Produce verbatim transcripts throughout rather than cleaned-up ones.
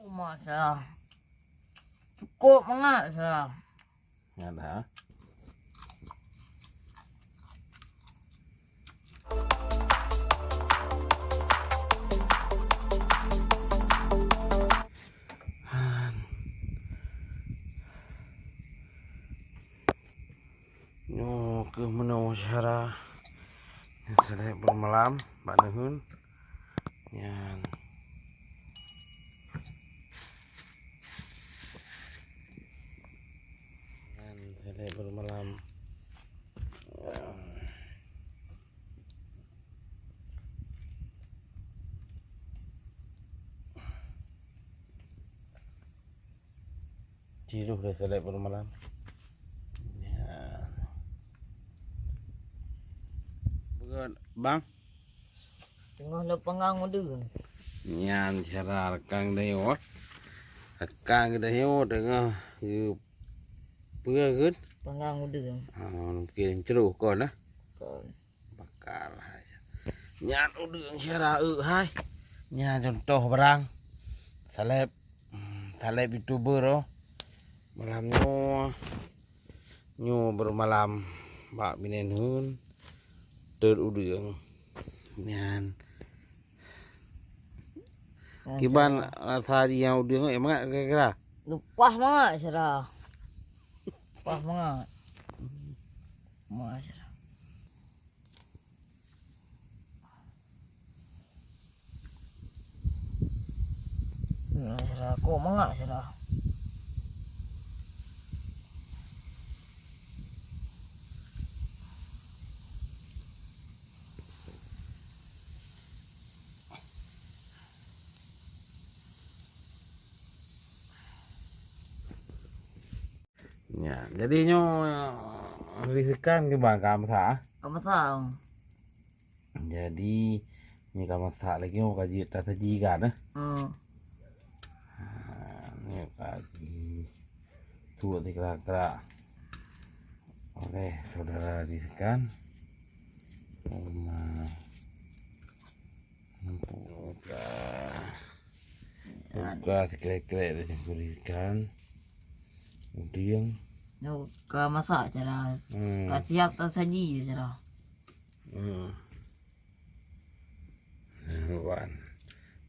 Uma, Sarah. Cukup mangat, Sarah. Nyan ha. Han. Nyoe keuh meunoe cara saleb beureumalam bak neuheun. Nyan. Nyan, saleb beureumalam. Jiroh lé saleb beureumalam. Ya. Bukan, Bang. Teungoh lôn peungang udeueng. Nyan cara rekan geutanyoe. Rekan geutanyoe teungoh geupeue geuet? Peungang udeueng. Ah, mungkin ceroh kon lah. Kon. Bakar hai. Nyan udeueng syara eu hai. Nyan contoh barang. Saleb. Hmm, saleb YouTuber oh. Malam nyoe. Nyoe beureumalam bak binéh neuheun. Teut udeueng. Nyan. Nyan kiban cara rasa jih nyang udeueng, eh, mangat kira-kira? Leupah mangat, syara. Leupah mangat. Mangat, syara. Nah, syara, kok mangat, syara. Ya, jadi nyoe risikan kiban ka masak, ah? Ka masak. Jadi, nyoe ka masak lagi, oh, ka jeuet tasaji kan, eh? Hmm. Ha, nyoe ka jituek sikrak-krak oleh saudara risikan. Uma. Buka. Buka sikrek-krek dah cangkuri ikan. Udang. Nyoe ka masak cara. Hmm. Ka siap tasaji cara. Hmm. Nah, wan.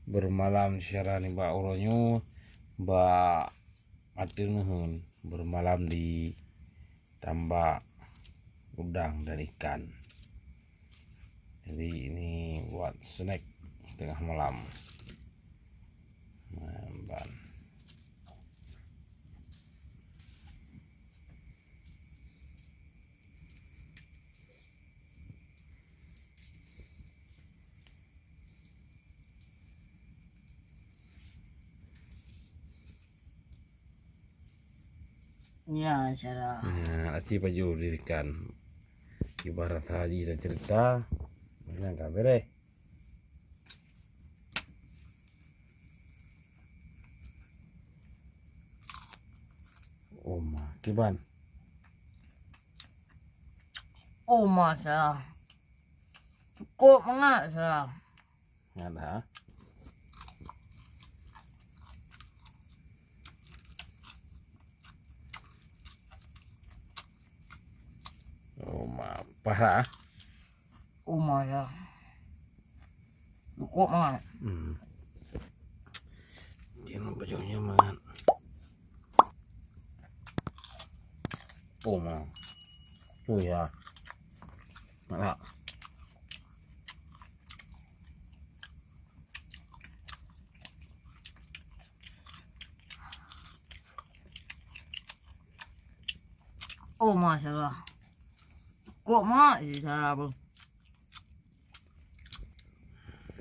Beureumalam cara nibak uroe nyoe bak ateueh neuheun, beureumalam di tambak udang dan ikan. Jadi ini buat snack tengah malam. Nah, ban. Ya, cara. Nah, aci pajoh dirikan. Ibarat haji dan cerita, memang ka bereh. Oma, kiban. Oma, sa. Cukup mangat, sa. Nyan ha. Oh, ma, parah. Oh, ma, ya. Cukup mangat. Hmm. Dia nampak jauhnya mangat. Oh, ma. Oh, ya. Mangat. Oh, masyaallah. Kok mak si Sarah pun.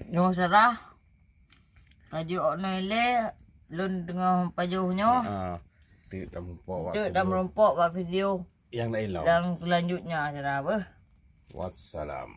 Nyoe Sarah. Tajuk nyoe ilée, lôn teungoh pajoh nyoe. Ha, ha. Teuk tamumpok bak video. Teuk tamumpok bak video. Nyang laén lom. Nyang selanjutnya, Sarah, beuh. Wassalam.